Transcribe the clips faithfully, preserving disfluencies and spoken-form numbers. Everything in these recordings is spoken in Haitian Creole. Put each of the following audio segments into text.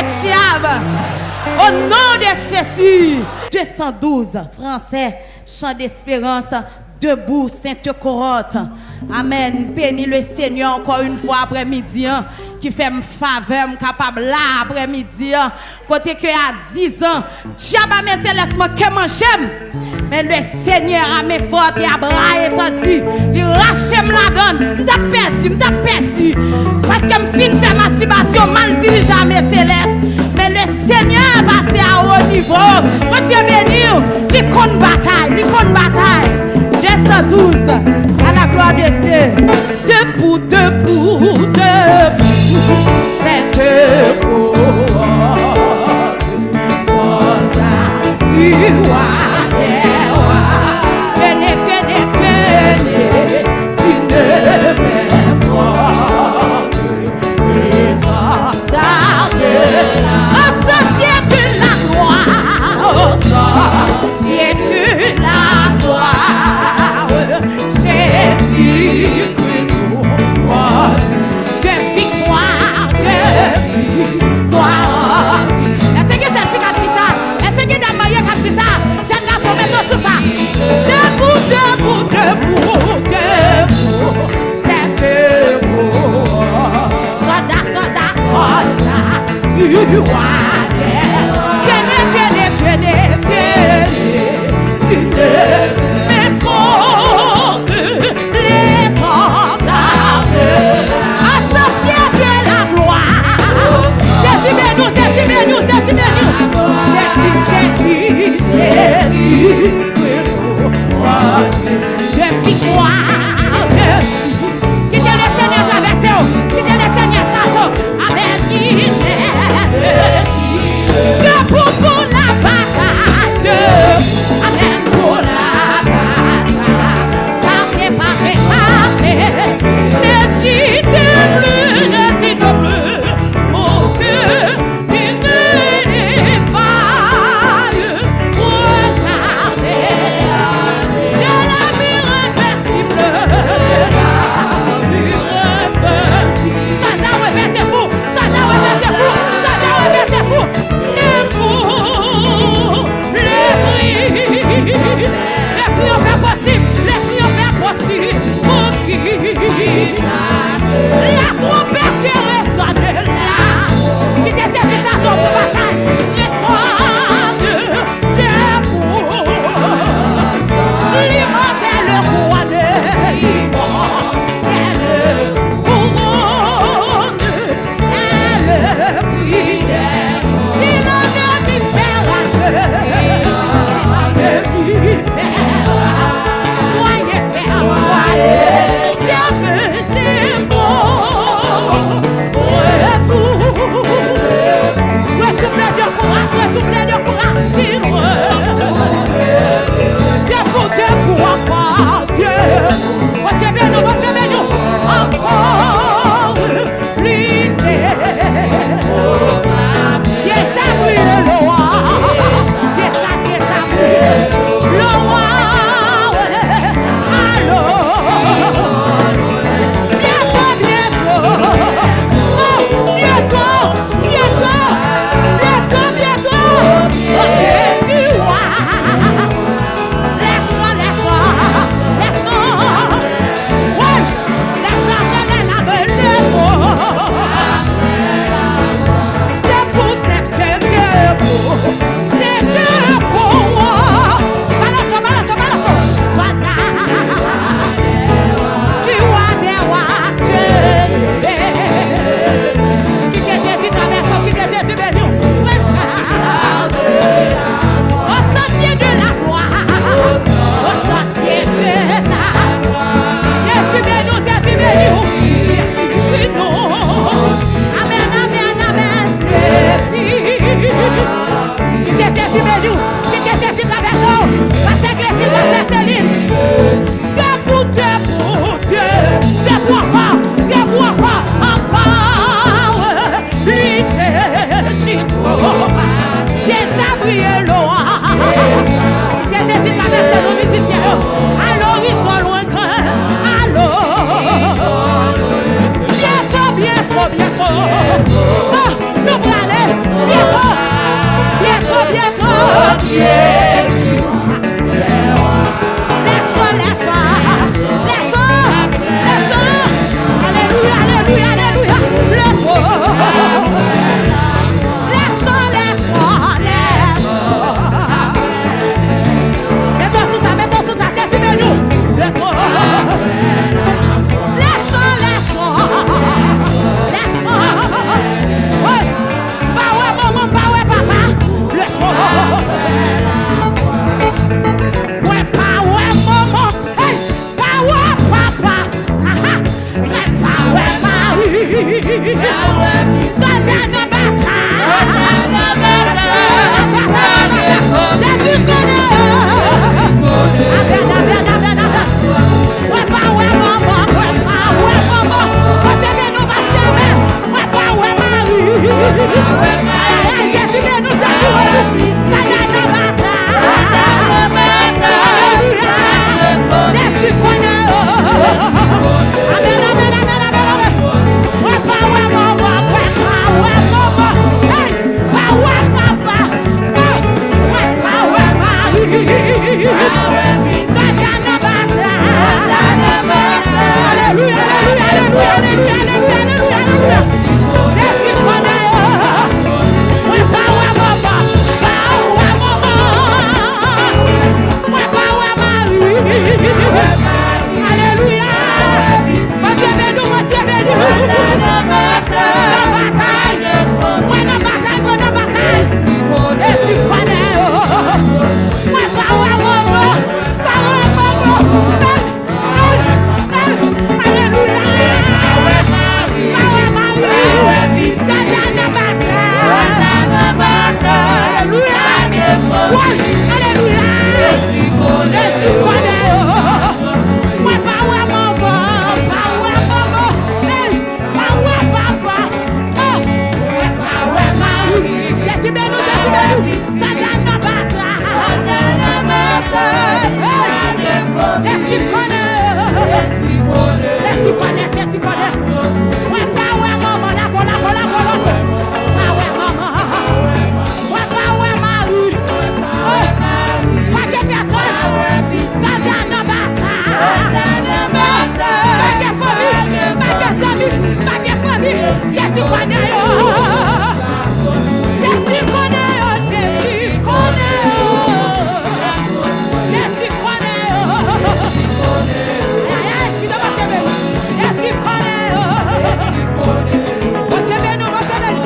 Siab. Au nom de Jésus. Deux cent douze, français, Chant d'espérance, debout, sainte cohorte. Amèn. Beni le Senyè ankò yon fwa aprèmidi an, ki fè m favè, m kapab la aprèmidi an. Kote ke a diz an, dyab ame selès manke manje m. Men le Senyè ame fòt e a bra etandi, li rache m ladan l. M t ap pèdi, m t ap pèdi. Paske m fin fè mastibasyon mal dirije ame selès. Men le Senyè pase a wo nivo. Bondye beni w. Li konn batay, li konn batay. Deux cent douze, à la gloire de Dieu. Debout, debout, debout, cette cohorte, soldats du roi des rois. Tenez, tenez, tenez, d'une main forte, et au sentier de la gloire, au sentier de la gloire, Jésus-Christ, roi de victoire, de victoire. Èske gen jèn fi k ap di sa? Èske gen dam marye k ap di sa? Jèn gason, mete w sou sa. Debout, debout, debout, debout. Sèt ero. Sòlda, sòlda, sòlda du roi des rois. Tenez, tenez, tenez, tenez, tenez. Mais faut que l'étendard de la gloire. Jezi beni w, Jezi beni w, Jezi beni w. Jezi, Jezi, Jezi. De victoire, de Kite Lesenyè travèse w. Kite Lesenyè chaje w. Amèn. Debout pou la batay. Amèn. Pou la batay. Pase, pase, pase. N'hésite plus, n'hésite plus. Pour que il ne défaille. Regardez, de la miracle. Sòlda, repete pou, sòlda, repete pou, sòlda, repete pou. Devant le triomphe, le triomphe est possible, le triomphe est possible. Pour qui la trompette résonne là. Kite Jezi chaje w pou batay. Résonne. Debout, l'immortel couronne, l'immortel couronne, elle brille. Si l'ennemi fait rage, si l'ennemi fait rage, soyez fermes, soyez fermes. Retour. Redouble de courage, redouble de courage, dis-moi. Debout, debout, encore, Dieu. Bondye beni w, Bondye beni w. Encore. Lite. Deja briye lwa. Deja, deja briye lwa. Alo. Byento, byento. Oh, byento, byento. Byento, byento. Bondye di wa. Lèchan, lèchan, lèchan. Wi. Lèchan, lèchan, lèchan. Debout, sèt, debout, sèt, debout. Balanse, balanse, balanse. Sòlda. Di wa dè wa, Dye. Kite Jezi travèse w, kite Jezi beni w. Au sentier de la gloire. Au sentier de la gloire. Jezi beni w, Jezi beni w. Jezi beni w. Amèn, amèn, amèn. Jezi. Kite Jezi beni w. Kite Jezi travèse w. Pastè Clésil, pastè Céline. Debout, debout, de, debout ankò, debout ankò, ankò. Lite jis o. Deja briye lwa. Kite Jezi travèse nou, mizisyen yo. Alo, orizon lwen. Alo. Byento, byento, byento. Oh, nou prale. Jezi konnen yo. Mwen pa wè manman, pa wè manman. Hey, pa wè papa. Oh, mwen pa wè mari. Jezi beni w, Jezi beni w. Satan nan batay. Satan nan batay. Hey, Jezi konnen yo. Jezi konnen, Jezi konnen. Mwen pa wè manman, lavo, lavo, lavo, lavo. Pa wè manman. Mwen pa wè mari. Oh, pa gen pèsòn. Satan nan batay. Pa gen fanmi. Pa gen zanmi. Pa gen fanmi. Jezi konnen yo. Jezi konnen yo. Jezi konnen yo. Jezi konnen yo. Ay, ay, ki nan Bondye beni. Jezi konnen yo. Bondye beni, Bondye beni.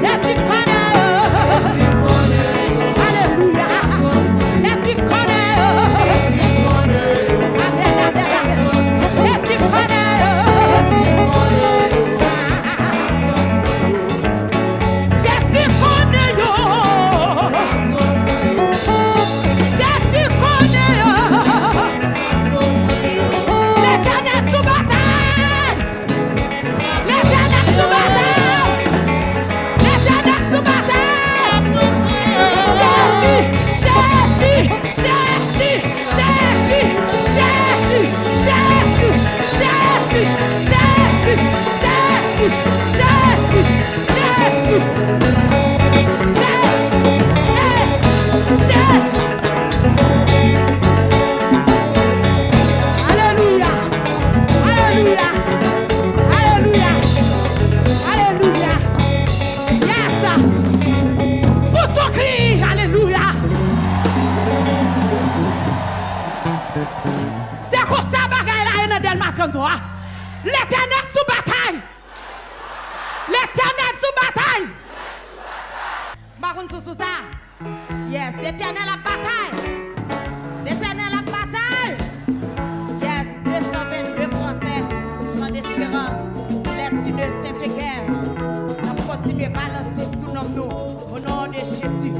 Jezi konnen yo. Alelouya. Jezi konnen yo. Amèn, amèn, amèn. Jezi konnen yo. Jezi konnen yo. Jezi konnen yo. Letènèl sou batay. Letènèl sou batay. Letènèl sou batay. Jezi, Jezi, Jezi, Jezi. Alelouya! Alelouya! Alelouya! Alelouya! Yes! Pou son kri, alelouya! Se konsa bagay la ye nan Dèlma trannntwa. Letènèl sou batay! Letènèl sou batay! M pa konn si w sou sa. Yes, Letènèl ap batay. Letènèl ap batay. Yes, de san vennde fransè, Chant d'espérance, lè ti de Sentegyè. N ap kontinye balanse sou nonm nou. O non de Jezi.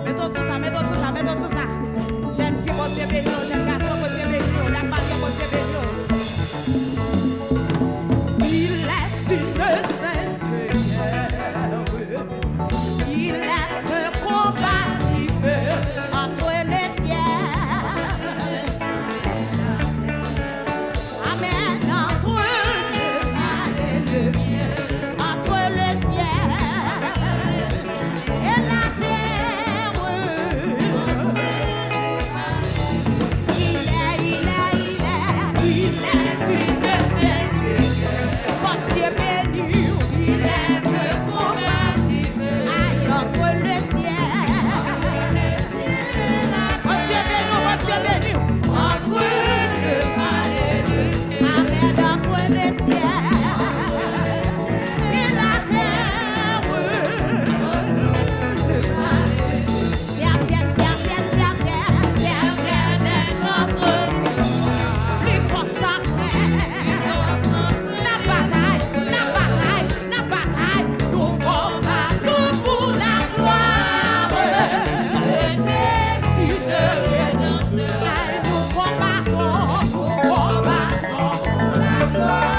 Mete w sou sa, mete w sou sa, mete w sou sa. Jèn fi, Bondye beni w. Jèn gason, Bondye beni w. Lafanmi, Bondye beni w. Il est une sainte guerre. Il est un combatif entre le ciel. Amen. Entre le mal et le bien. Entre le ciel et la terre. Il est, il est, il est, il est une sainte guerre. Bondye beni w. Il est un combatif. Ay, entre le ciel. Bondye beni w, Bondye beni w. Entre le mal et le bien. Amen, entre le ciel et la terre. Certaines, certaines, certaines, certaines d'entre nous, li konsantre. N ap batay, n ap batay, n ap batay. Nou konba tou pou laglwa de Jezi le Redanmtè. Ay, nou konba tou, nou konba tou pou laglwa.